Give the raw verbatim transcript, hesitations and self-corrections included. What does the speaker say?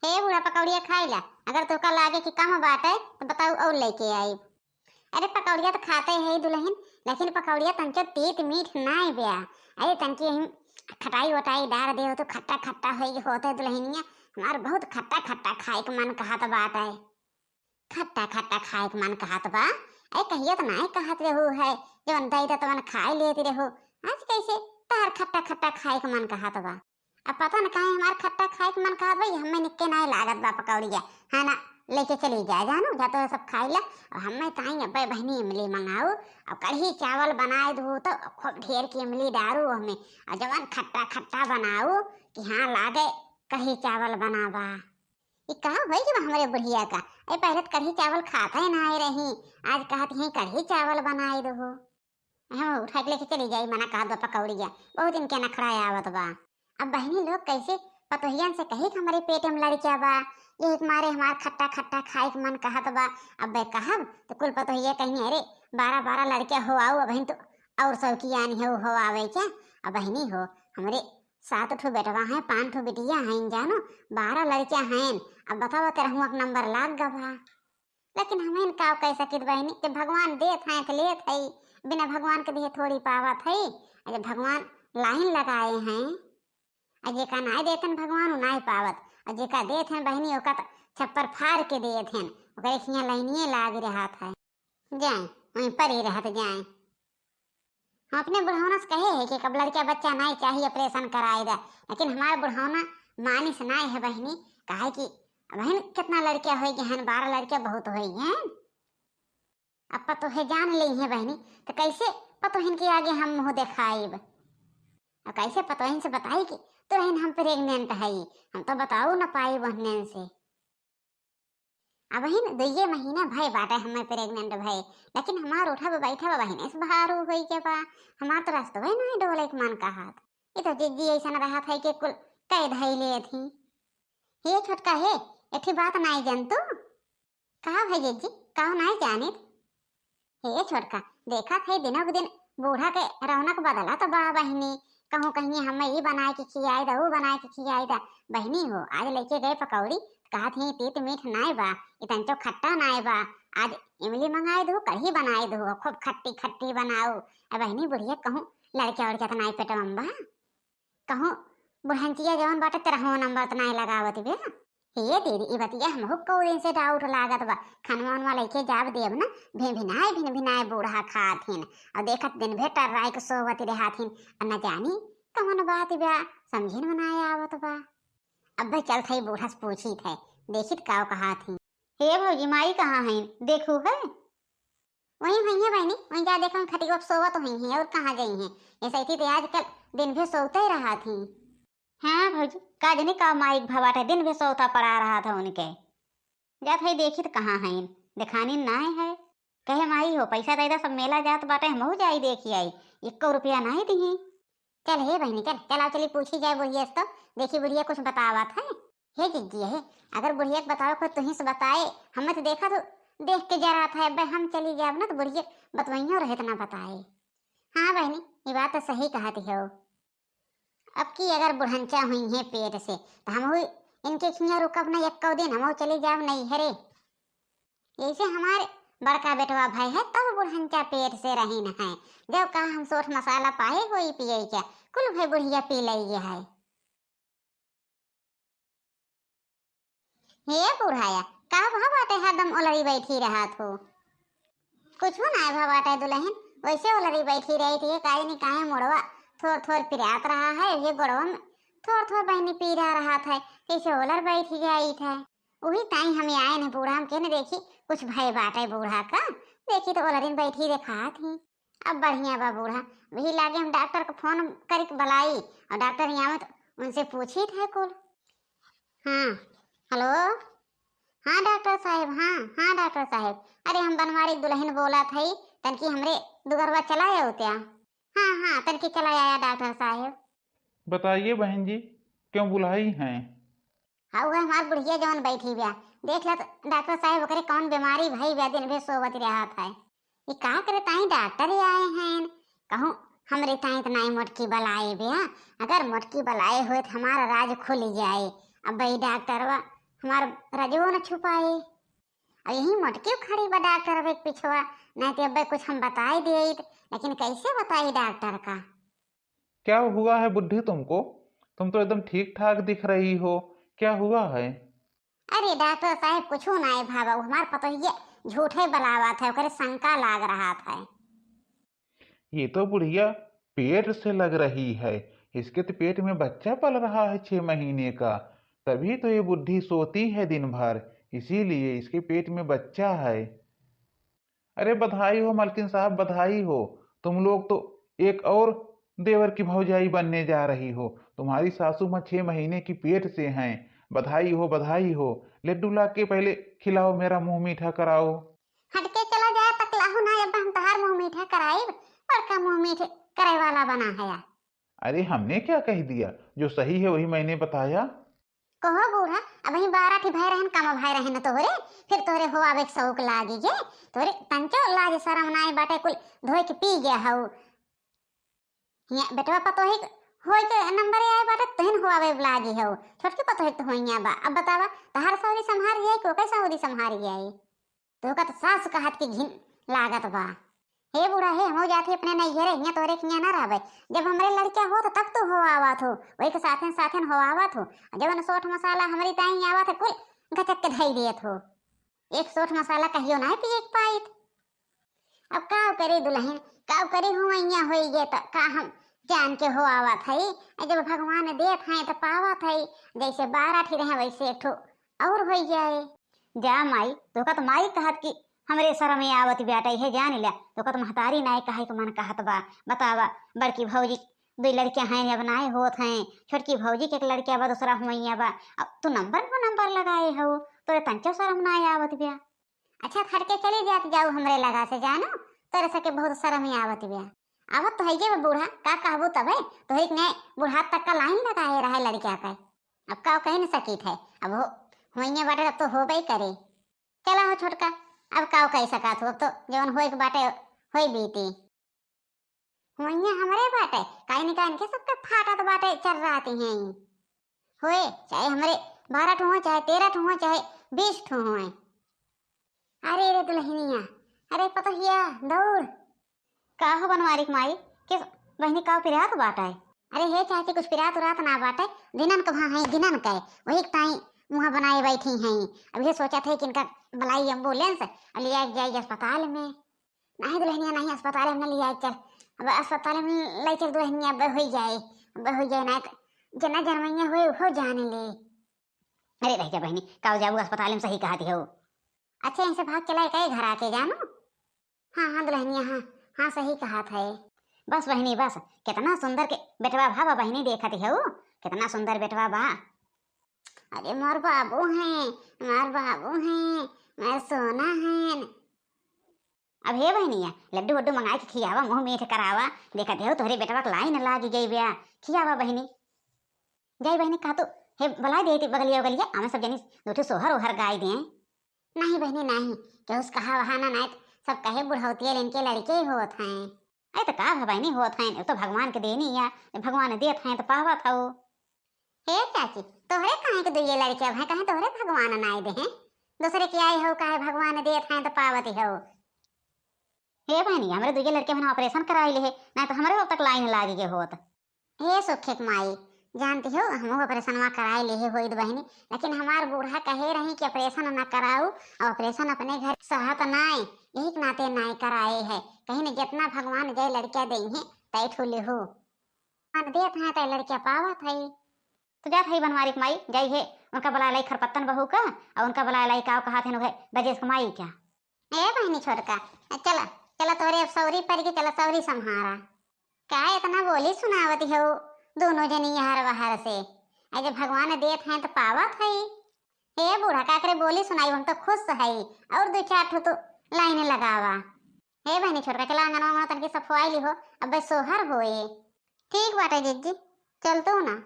हे बूढ़ा, पकौड़िया खाई ला, अगर तोका लागे कि कम बाटे तो बताऊ और लेके आई। अरे पकौड़िया तो खाते है दुल्हन, लेकिन पकौड़िया तंचो तीत मीठ नाई ब्या। अरे तनकी यही खटाई वटाई डार दे हो तो खट्टा खट्टा होई होते दुल्हनिया, हमार बहुत खट्टा खट्टा खाए के मन कहत बाटे। खट्टा खट्टा खाए के मन कहत बा? अरे कहिया तो नाई कहत रहू है, जवन दई दे तवन खाए लेत रहू, आज कैसे तहर खट्टा खट्टा खाए के मन कहत बा? अब पता न काहे हमार खट्टा खाए के मन कहत बा, ये हमें निक्के नाई लागत बा पकौड़िया। हाँ ना, लेके चली जा, जानू जा तो सब खाई ला। अब हमें ताई अब्बे बहनी इमली मंगाऊ, अब कढ़ी चावल बनाए दू तो खूब ढेर की इमली डारू हमें, और जवन खट्टा खट्टा बनाऊ कि हाँ लागे कढ़ी चावल बनावा। ई का होई गवा हमरे बुढ़िया का? ए, पहले तो कढ़ी चावल खाते नाई रही, आज कहत ही कढ़ी चावल बनाई दो। हम उठा के लेके चली जाई, मना कहत बा पकौड़िया, बहुत इनके नखड़ा आवत बा। अब बहनी लोग कैसे पतोहियन से कही कि हमरे पेट में लड़किया बा, यही के मारे हमार खट्टा खट्टा खाए के मन कहत बा। अब बे कहब तो कुल पतोहिया कहीं, अरे बारह बारह लड़किया हो आओ, अब तो और शौकियान है हो आवे के। अब बहनी हो, हमरे सात ठो बेटवा हैं, पाँच ठो बिटिया हैं, जानो, बारह लड़किया हैं। अब बताओ, तेरहुआ के नंबर लाग गवा। लेकिन हमें का कह सकित बहनी, जब भगवान देत हैं तो लेत है, बिना भगवान के दिए थोड़ी पावत है। और जब भगवान लाइन लगाए हैं, और जेका नाई देतन भगवान, उ नाई पावत, और जेका देत हैं बहनी, ओका तो छप्पर फाड़ के देत हैं, ओकरे खिया लाइनिए लाग रहत है। जाए, वहीं परी रहत जाए। हम अपने बुढ़ौना से कहे है कि कब लड़का बच्चा नाई चाहिए, ऑपरेशन कराए दे, लेकिन हमार बुढ़ौना मानिस नाई है बहनी, काहे कि बहन कितना लड़का होई गए हैं, बारह लड़का बहुत होई गए हैं। अब पतोहे जान ली है बहनी, तो कैसे पतोहिन के आगे हम मुँह देखाइब? अब कैसे पतोहिन से बताई कि तुरहिन हम प्रेग्नेंट हई, हम तो बताऊ न पाई बहनन से। अबहिन दुइये महीना भय बाटे हमें प्रेग्नेंट भय, लेकिन हमार उठब बैठब अबहिन इस बहारू होई के बा। हमार तो रस्तवे नाई डोले के मन कहत। ये तो जिज्जी ऐसन रहत है कि कुल कह धई लेत ही। हे छोटका हे, एठी बात नाई जन तू? कहा भाई जिज्जी, कहो नाई जानित? हे छोटका, देखत है दिनों के दिन बूढ़ा के रौनक बदलत बा बहिनी। कहूँ कहीं हमें ई बनाए के खियाई दा, ऊ बनाए के खियाई दा। बहिनी हो, आज लेके गए पकौड़ी, कहत ही तीत मीठ नाय बा, इतन चो खट्टा नाय बा। आज इमली मंगाए दू, कढ़ी बनाए दू, खूब खट्टी खट्टी बनाऊ। अब बहिनी बुढ़िया कहूँ लड़के उड़के तो नाय पेटवा में बा। कहूँ बुढ़ंचिया जवन बाटे तेरहवा नंबर तो नाय लगावत बे। हे दीदी, ई बतिया हमहू कौ दिन से डाउट लागत बा। खनवा उनवा लइके जाब देब ना, भिन भिनाए, भिन भिनाए बूढ़ा खात हिन। और देखत दिन भे टर्राई के सोवत रहत हिन। और न जानी कौन बात बा, समझिन में नाय आवत बा। अब्बे चलत हई बूढ़ा से पूछित है, देखित काव कहात ही। हे भौजी, माई कहाँ हईन? देखू है? वहीं हुई है बहिनी, वहीं जा देखो, खटिया पे सोवत हुई हैं, और कहाँ गई हैं? ऐसे ही तो आजकल दिन भे सोवते रहत ही। हाँ भौजी, का जनी का माई के भवाटे दिन भे सोवता पड़ा रहत है उनके। जात है देखी तो कहाँ है, देखानी नाय है। कहे माई हो, पैसा दे दा, सब मेला जात बाटे, हमहू जाई देखी आई, एको रुपया नाय दिही। चल हे बहिनी, चल, चल आओ, चली पूछी जाए बुढ़िया से तो, देखी बुढ़िया कुछ बतावत है। हे जिज्जी, हे, अगर बुढ़िया के बतावे को तुही से बताए, हमें तो देखा तो देख के जरा था, अब्बे हम चली जाब ना तो बुढ़िया बतवइयो रहे तो ना बताए। हाँ बहिनी, ये बात तो सही कहत हो। अब की अगर बुढ़ंचा हुई है पेट से, तो हम हुई इनके खिया रुकब ना एको दिन, हम चली जाब नैहरे। जैसे हमारे बड़का बेटवा भय है, तब बुढ़ंचा पेट से रही न है। जब कहा हम सोठ मसाला पाए होई पिए के, कुल भय बुढ़िया पी लई है। हे बुढ़ाया, का भा बाटे, हरदम ओलरी बैठी रहत हो? कुछ ना भा बाटे दुल्हन, वैसे ओलरी बैठी रही थी, काहे नहीं काहे मुड़वा थोर थोर पिरात रहा है, ये गोड़वा में थोर थोर बहिनी पीरा रहत है, कैसे ओलर बैठी जाई थे। वही ताई हम आए न बूढ़ा, हम कहने देखी कुछ भय बाटे बूढ़ा का, देखी तो ओलरिन बैठी देखात ही। अब बढ़िया बा बूढ़ा, वही लागे हम डॉक्टर को फोन करके बुलाई और डॉक्टर यहाँ आवत उनसे पूछी थे कुल। हाँ, हेलो, हाँ डॉक्टर साहेब, हाँ, हाँ डॉक्टर साहेब, अरे हम बनवारी दुल्हन बोला थई, तनकी हमरे दुगरवा चला आओ त्या। हाँ, हाँ, तनकी चला आया डॉक्टर साहेब। बताइए बहन जी, क्यों बुलाई हैं? हाँ, वह हमार बुढ़िया जवन बैठी बा, देख ला तो डॉक्टर साहेब, ओकरे कौन बीमारी भई बा, दिन भर सोवत रहत है। ये का करे ताई डॉक्टर ही आए हैं? कहूँ हमरे ताई तो नाई मोटकी बलाए बा, अगर मोटकी बलाए होए तो हमारा राज खुल जाए। अब भाई डॉक्टरवा हमार रजवो न छुपाए। अब यही मोटकी खड़ी बा डॉक्टर अब एक पिछवा, नहीं तो अब कुछ हम बताई देइत, लेकिन कैसे बताई डॉक्टर का? क्या हुआ है बुढ़ी तुमको? तुम तो एकदम ठीक ठाक दिख रही हो, क्या हुआ है? अरे डॉक्टर साहब, कुछ ना है बाबा, वो हमार पतोहिया झूठे बलावत है, ओकरे शंका लाग रहा था। ये तो बुढ़िया पेट से लग रही है, इसके तो पेट में बच्चा पल रहा है छह महीने का, तभी तो ये बुढ़ी सोती है दिन भर, इसीलिए इसके पेट में बच्चा है। अरे बधाई हो मलकिन साहब, बधाई हो, तुम लोग तो एक और देवर की भौजाई बनने जा रही हो। तुम्हारी सासू माँ छह महीने की पेट से हैं। बधाई हो, बधाई हो। लड्डू ला के पहले खिलाओ, मेरा मुंह मीठा कराओ। हटके चला जाए पकलाहू ना, अब हम तहार मुंह मीठा कराइब, बड़का मुंह मीठे करे वाला बना है। अरे हमने क्या कह दिया, जो सही है वही मैंने बताया। कहो बूढ़ा, अब ही बारह ठी भय रहन, कम भय रहन तोहरे, फिर तोहरे हो आवे के शौक लागी गे। तोहरे तंचो लाज शरम नाई बाटे, कुल धोए के पी गया हऊ। हियाँ बेटवा पतोही के होई के नंबर आए बाटे, तोहिन हो आवे लागी हऊ। छोटकी पतोही के तो होइया बा। अब बतावा, तहार सौरी संभार गया कि ओकर सौरी संभार गया? तोहका तो सास कहत के घिन लागत बा। हे बूढ़ा हे, हमहू जात ही अपने नैहरे, हियाँ तोहरे के हियाँ ना रहबे। जब हमरे लड़का होत तब तू हो आवत हो, वही के साथन साथन हो आवत हो। जवन सोठ मसाला हमरी ताई आवत है, कुल गचक के धई देत हो। एक सोठ मसाला कहियो ना पिए के पाइत। अब काव करी दुल्हन, काव करी, हुवैया होई गे त का हम जान के हो आवत हई। जब भगवान देत हैं त पावत हई, जैसे बारह ठी रहे वैसे एक ठो और होई जाए। जा माई, तोका त माई कहत कि हमरे शरम आवत बाटे, हे जान ल्या, तोका त महतारी नाय कहे के मन कहत बा। बतावा, बड़की भौजी दुई लड़कियां हैं, अब नाय होत हैं, छोटकी भौजी के एक लड़किया बा, दूसरा हुवैया बा, अब तू नंबर पर नंबर लगाए हो, तोरे तंचो शरम नाय आवत बा। अच्छा, हट के चली जात जाऊ हमरे लगा से, जानो, तोरे सके बहुत शरम आवत बा। आवत तो है जे बा बूढ़ा, का कहबू तबे, तोहरी के ने बूढ़ा तक का लाइन लगाए रहे लड़किया का। अब का कह न सकित है, अब हो, हुवैया बाटे, अब तो होबे करे। चला हो छोटका, अब का कह सकत हो, अब तो जवन होए के बाटे, होई बीती। हुवैया हमरे बाटे, काई निकाल के सबके फाटत बाटे, चल रहती हैं। होए, चाहे हमरे बारह ठो होए, चाहे तेरह ठो होए, चाहे बीस ठो होए। अरे रे दुल्हनिया, अरे पतोहिया, दौड़। का हो बनवारी के माई, के बहिनी का पिरात बाटे? अरे हे चाची, कुछ पिरात उरात ना बाटे, दिनन के भा हैं, दिनन के, वही के ताई मुँह बनाए बैठी हैं। अब ये सोचत है कि इनका बुलाई एम्बुलेंस और ले जाए अस्पताल में। नहीं दुल्हनिया, नहीं, अस्पताल में न लिया चल। अब अस्पताल में ले चल दुल्हनिया, अब हो जाए, अब हो जाए, ना तो जना जनमैया होए, हो जाने ले। अरे रह जा बहिनी, का जाबू अस्पताल में, सही कहत हो। अच्छा, इनसे भाग चला के घर आके जानो। हाँ, हाँ दुल्हनिया, हाँ, हाँ, सही कहत है। बस बहिनी, बस, कितना सुंदर के बेटवा भा बा बहिनी, देखत हो, कितना सुंदर बेटवा बा। अरे मोर बाबू हैं, मोर बाबू हैं, मोर सोना हैं। अब हे बहिनिया, लड्डू वड्डू मंगाए के खियावा, मुँह मीठ करावा। देखत हो तोहरे बेटवा के लाइन लागी गई बा। खियावा बहिनी। जाई बहिनी, कहा तू हे बुला दे बगलिया उगलिया, हमें सब जनी दो ठो सोहर ओहर गाय दें। नहीं बहिनी, नहीं, केहू से कहा वहा ना, नहीं तो सब कहे बुढ़ौतिया लेन के लड़के ही होत हैं। अरे तो का भा बहिनी, होत हैं, तो भगवान के देनी या, भगवान देत हैं तो पावत हो। हे चाची, तोहरे काहे के दुइये लड़के अब हैं, काहे तोहरे भगवान नाय दे हैं? दूसरे के आए हो, काहे भगवान देत हैं तो पावत हो? हे बहिनी, हमरे दुइये लड़के में ऑपरेशन कराई ले है, ना तो हमरे अब तक लाइन लागी के होत। हे सुखे के माई, जानती हो, हमहू ऑपरेशनवा कराई ले है होइत बहिनी, लेकिन हमार बूढ़ा कहे रही कि ऑपरेशन ना कराऊ, और ऑपरेशन अपने घर सहत नाय, यही के नाते नाय कराए है। कहीं न जितना भगवान जय लड़किया दे हैं, तय ठो ले हो। भगवान देत हैं, तय लड़किया पावत है। तो जात है बनवारी के माई, जाई है, उनका बुला लाई खरपत्तन बहू का, और उनका बुला लाई का कहा थे, ब्रजेश के माई क्या। ए बहिनी छोटका, चला, चला तोरे अब सौरी पर के, चला सौरी सम्हारा। का इतना बोली सुनावत हो दोनों जनी यहर वहर से? अरे जब भगवान देत हैं तो पावत है। हे बूढ़ा, का करे बोली सुनाई, हम तो खुश है, और दो चार ठो तो लाइन लगावा। हे बहिनी छोटका, चला अंगनवा में तनकी सफवाई ली हो, अब सोहर होए। ठीक बाटे जिज्जी, चलतू ना।